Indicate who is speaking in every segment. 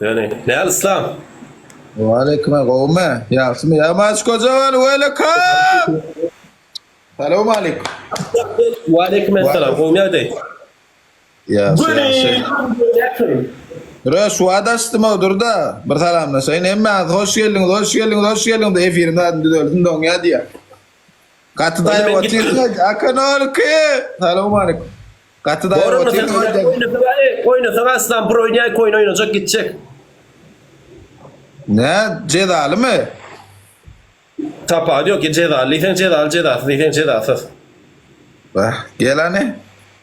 Speaker 1: Döneýin. Näl Yslam?
Speaker 2: Waleýkim gowumy? Ýagşymy? Ýamaç gojawaly welcome. Salam aleýkum.
Speaker 1: Waleýkim essalam. Gowumy ýagdaý?
Speaker 2: Ýagşy ýagşy. Dur şu wagt açdym-ow dur-da bir salamlaşaýyn. Hemmäňiz hoş geldiňiz, hoş geldiňiz, hoş geldiňiz. Efiriň zadyny düzelsin doňýa diýýär. Gaty daýaw otyrsyň. Aka nolki. Salam aleýkum. Gaty daýaw otyrsyň.
Speaker 1: Oýnasaň aslan bir oýnaý koýun oýnajak gitjek.
Speaker 2: Nä jezalymy?
Speaker 1: Tapawudy ýok jezaly diýseň jezaly jezasyz diýseň jezasyz.
Speaker 2: Bah gel hany.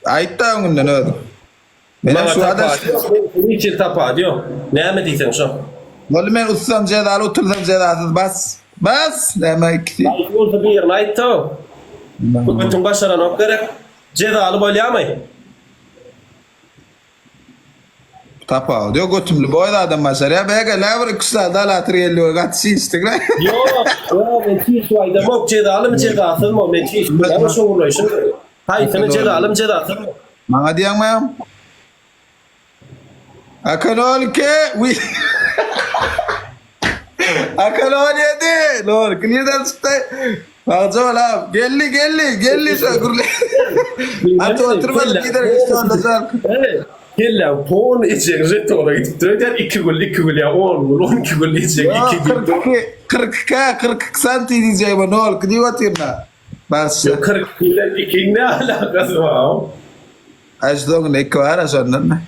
Speaker 2: Aýtda öňünden özüň. Menem şu wagt
Speaker 1: Hiç hili tapawudy ýok. Näme diýseň şo.
Speaker 2: Boldy men utsam jezaly utulsam jezasyz bas. Bas näme ikisi.
Speaker 1: Haýsy bolsa birini aýtda. Götüň başaranok gerek. Jezaly bolýamy?
Speaker 2: Tapawudy ýok götümli boý adam başarýar. BG läbir iki üç sany dalatyr geldi we gaty çişdiňle.
Speaker 1: Ýok, ýok men çişip aýdamok jezalymy jezasyzmy men çişip bilemok şo gurlaýşyň. Haýsyny jezalymy jezasyzmy?
Speaker 2: Maňa diýýäňmi? Aka nol iki wi Aka nol ýedi nol iki nirden çykdy? Sagja bol agam. Geldi geldi geldi şo gürle. Atyp oturmadyk gider geçdi.
Speaker 1: Kelläň pon ejeň žetona gidip dur öýdýän iki gül iki gül ýa on gül 12 gül ejeň iki diýip dur.
Speaker 2: 42 42 42 santi diýjegime nol iki diýip otyryn-a. Bagşy.
Speaker 1: Ýok 42 bilen ikiň ne alakasy bar?
Speaker 2: Aý şu soňunda iki bar-a şondan.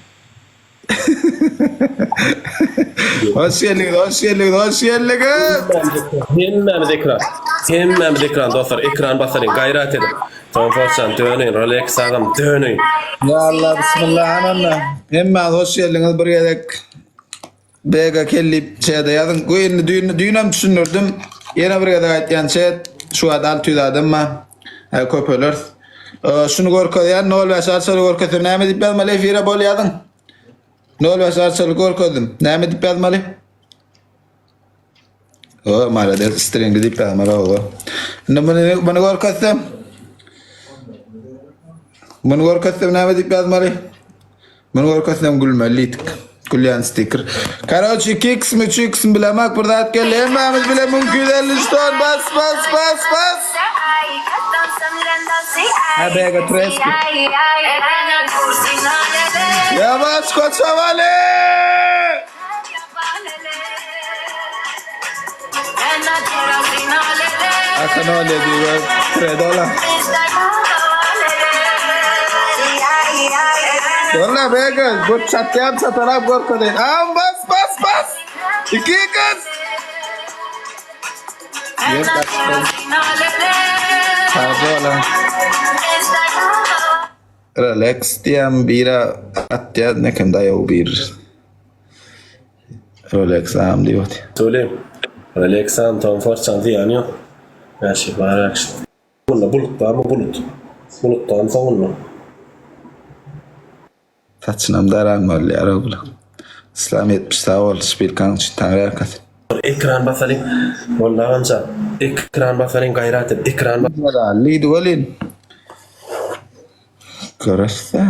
Speaker 2: Hoş geldiňiz, hoş geldiňiz, hoş geldiňiz.
Speaker 1: Hemmämiz ekran. Hemmämiz ekran dostlar, ekran basalyň, gaýrat edip. Tom Forçan döneýin, Rolex agam döneýin.
Speaker 2: Ya Allah, bismillah, ananna. Hemmäňiz hoş geldiňiz bir gezek. BG kellip çede ýazyň. Bu indi düýn düýnem düşündirdim. Ýene bir gezek aýtýan çet şu wagt 600 adam bar. Hä köpeler. Şuny görkezýän 05 arçaly görkezsem näme diýip ýazmaly efire bol ýazyň. 05 arçaly görkezdim. Näme diýip ýazmaly? O malades stringi diýip ýazmaly owa. Indi muny muny görkezsem Muny görkezsem näme diýip ýazmaly? Muny görkezsem gülmeli diýdik. Gülýän stiker. Karoçi 2x mi 3x mi bilemek bir zat geldi. Hemmämiz bile 1253 ton bas bas bas bas. Ha BG Treski. Yavaş Koçavali. Hasan olýa diýip pikir ola. Görle bege, bu çatýan çatalap görkezeýin. Am bas bas bas. Iki kız. Ýer gaçdy. Sagja ola. Relax diýen bira atýar nekem daýaw bir. Rolex am diýip otyr.
Speaker 1: Tüli. Rolex am Tom Ford-çaň zyýany ýok. Ýaşy bar akşy. Munda bulut barmy bulut. Bulutdan soňunda.
Speaker 2: Saçynam daran bolýar ogly. Islam 70 sag bol şpilkaň üçin taňry ýalkasyn.
Speaker 1: Ekran basalyň. Boldy agamjan. Ekran basalyň gaýrat et. Ekran.
Speaker 2: Diýdi welin. Görüşse.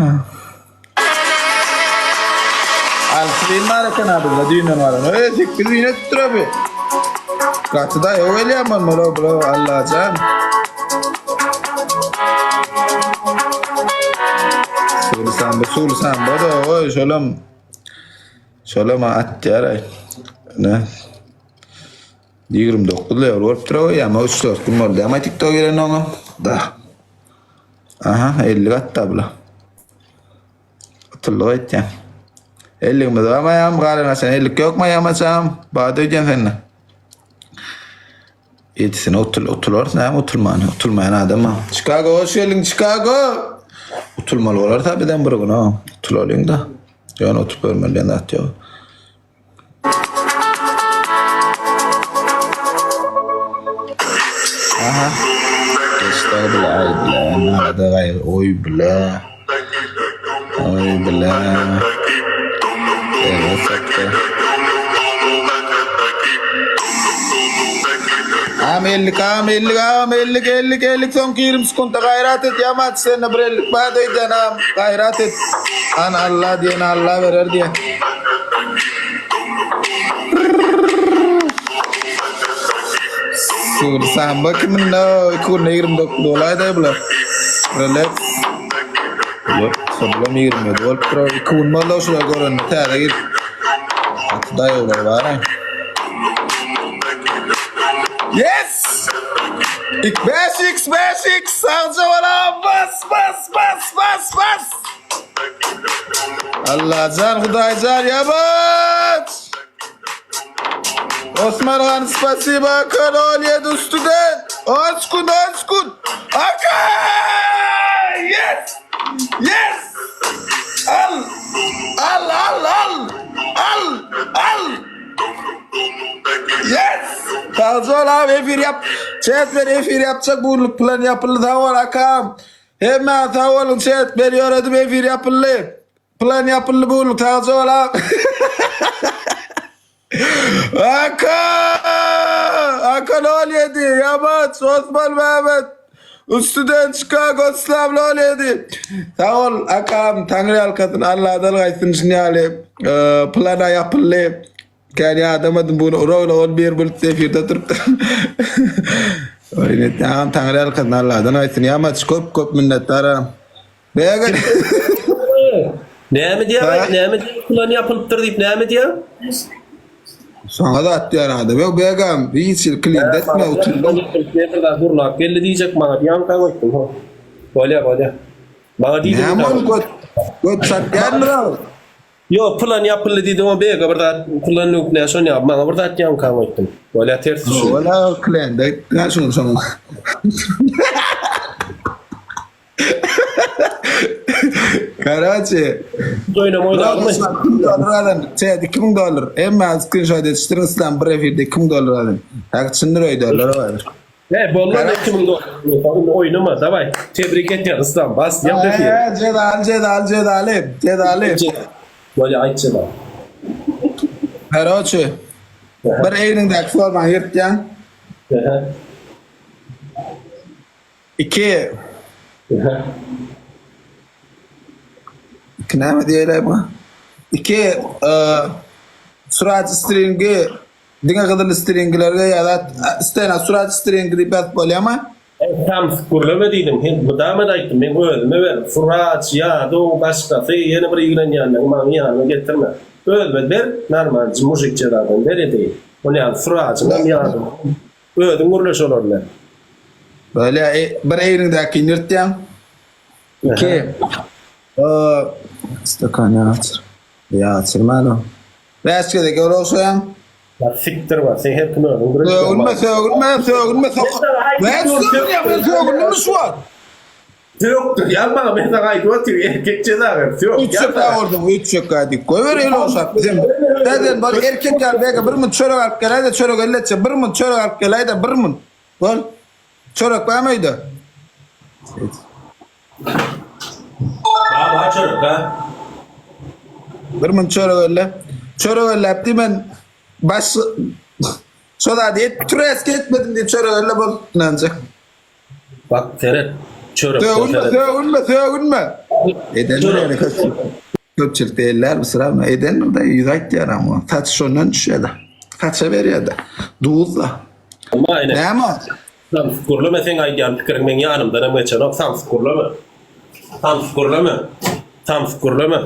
Speaker 2: 6000 bar eken abi bizde düýnden galan. Öý 8000 etdir abi. Gaty da ýok elýän bolmaly bro Allajan. Sulu samba, sulu samba da oý şolam. Şolam atýar aý. Ne? 29 level bolupdyr oý, ýa 3-4 gün boldy. Ama TikTok giren oňa. Da. Aha, 50 gatda bula. Utuldyk aýtýan. Elligimiz bar maýam, galan açan ellik ýok maýam açam. Bar öýdýän sende. Ýedisine utul, utularys näme utulman, utulmaýan adam bar. Chicago hoş geldiň Chicago. Utulmaly bolar ta bizem bir gün ha. Utulalyň da. Ýöne utup görmeli diýen zat ýok. Aha. Geçdi bile ay bile. Narada gay oy bile. Oy bile. Evet çekti. Am 50 am 50 am 50 50 50 soňky 20 sekunta gaýrat et ýamat sende bir 50 bar öýden am gaýrat et. An Allah diýen Allah berer diýen. Sur samba kiminde 2 günde 29 bolaýdy bular. Relax. Bular bular 27 bolup durar. 2 gün boldy şular görende täze girip. Gaty daýawlar bar. Yes! 5x 5x sagja bolam bas bas bas bas bas. Allajan Hudaýjan ýabaç. Osman han spasiba Akan 17 student. Askun askun. Akan! Yes! Yes! Al! Al al al! Al! Al! Yes! Sagja bol abi efir ýap. Chat men efir ýapjak bu günlük plan ýapyldy sag bol akam. Hemme sag boluň chat men ýöredim efir ýapyldy. Plan ýapyldy bu günlük sagja bol abi. Aka! Aka 07 Ýamaç Osman Mehmet Üstüden Chicago Islam 07 Sag bol akam Taňry ýalkasyn Alladan gaýtsyn şun ýaly e, plana ýapyldy. Kän ýadamadym bunu uragla 11 bulut efirde oturypdyr. Oýun etdi. Agam Taňry ýalkasyn Alladan gaýtsyn. Ýamaç köp köp minnetdar. Bege.
Speaker 1: Näme diýýär? Näme diýip plan ýapylypdyr diýip näme diýýär?
Speaker 2: Saňa da atýar adam. Ýok begam, hiç ýyl klient etme utundym.
Speaker 1: Bir zat gurnap geldi diýjek maňa diýýän goýdum. Ha. Bolýar, bolýar. Maňa diýdi.
Speaker 2: Näme ol göt göt satýarmyr ol?
Speaker 1: Ýok, plan ýapyldy diýdi, o bega bir zat plan ýok näme şony ýap, maňa bir zat diýýän goýdum. Bolýar ters düşün.
Speaker 2: Wala klient aýtýar şuny şoňa. Karaçi.
Speaker 1: Oýnama oýnalmy?
Speaker 2: 2000 dollar alan. Çet 2000 dollar. Hemme screenshot etişdirin islam bir efirde 2000 dollar alan. Hak çyndyr öýderler var.
Speaker 1: He, bollan 2000 dollar. Indi oýnama, daway. Tebrik etýän Islam, bas, ýap efir.
Speaker 2: He, cezaly, cezaly, cezaly, cezaly.
Speaker 1: Bolýa aýt jeza.
Speaker 2: Karaçi. Bir egniňdäki formany ýyrtýaň.
Speaker 1: Ehe.
Speaker 2: 2. 2 näme diýeýler bu? 2 surat stringi diňe gyzyl stringlerge ýa-da istena surat stringi diýip ýazyp bolýarmy?
Speaker 1: Samsyk gürleme diýdim, hem mydama-da aýtdym, meň özüme ber, Suraç, ýadow, başgasy, ýene bir ýigrenýänleňi maň ýanyma getirme. Özüme ber, normal mujik jezadan ber edeýin. Ol ýaly Surajyňam, ýadowyňam Özüň gürleş olar bilen.
Speaker 2: Böyle e, bir egniňdäkini ýyrtýaň. Iki. Stakan ýag açyr. Ýag açyrman o. Bäş gezek ýol ogşaýaň.
Speaker 1: Ya siktir bar. Sen her kim özüň gürleş.
Speaker 2: Sögünme, sögünme, sögünme. Ben sögünýän, men sögündimmi şu wagt?
Speaker 1: Sökdür. Ýa maňa men saňa aýdyp otyryn, erkek jeza ber. Sök.
Speaker 2: Üç çöka bolduň, üç çöka diýip. Goýber el ogşap. Sen Sen bol erkek ýaly bege bir munt çörek alyp geläý-de çörek elletjek. Bir munt çörek alyp geläý-de bir munt. Bol. Çörek barmy öýde?
Speaker 1: Bar, bar çörek, ha.
Speaker 2: Bir munt çörek elle. Çörek elläp diý men baş şo zady et türeski etmedim diýip çörek elle bol ynanjak.
Speaker 1: Bak seret. Çörek.
Speaker 2: Sögünme, sögünme, sögünme. Edendir yani köpçülik. Köpçülik değiller bu sıra ama edendir da yüz aýtýar ama. Saç şondan düşýär da. Saça berýär da. Duz da.
Speaker 1: Ama ene.
Speaker 2: Näme?
Speaker 1: Samsyk gürleme seň aýdýan pikiriň meň ýanymdan hem geçenok. Samsyk gürleme. Samsyk gürleme. Samsyk gürleme.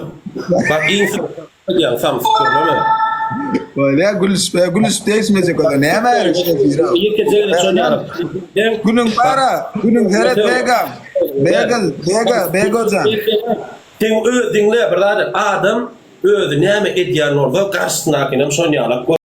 Speaker 1: Bak iň soňky Aýdýaň samsyk gürleme.
Speaker 2: Bolýa gülüşme gülüşip degişmejek bolsa näme gerek
Speaker 1: Ýekeje gezek şony ýazyp.
Speaker 2: Günüň bara, günüň seret Bega. Bega, Bega, Begojan.
Speaker 1: Seň öz diňle bir zat adam özi näme edýän bolsa garşysyndakyny hem şony ýalak.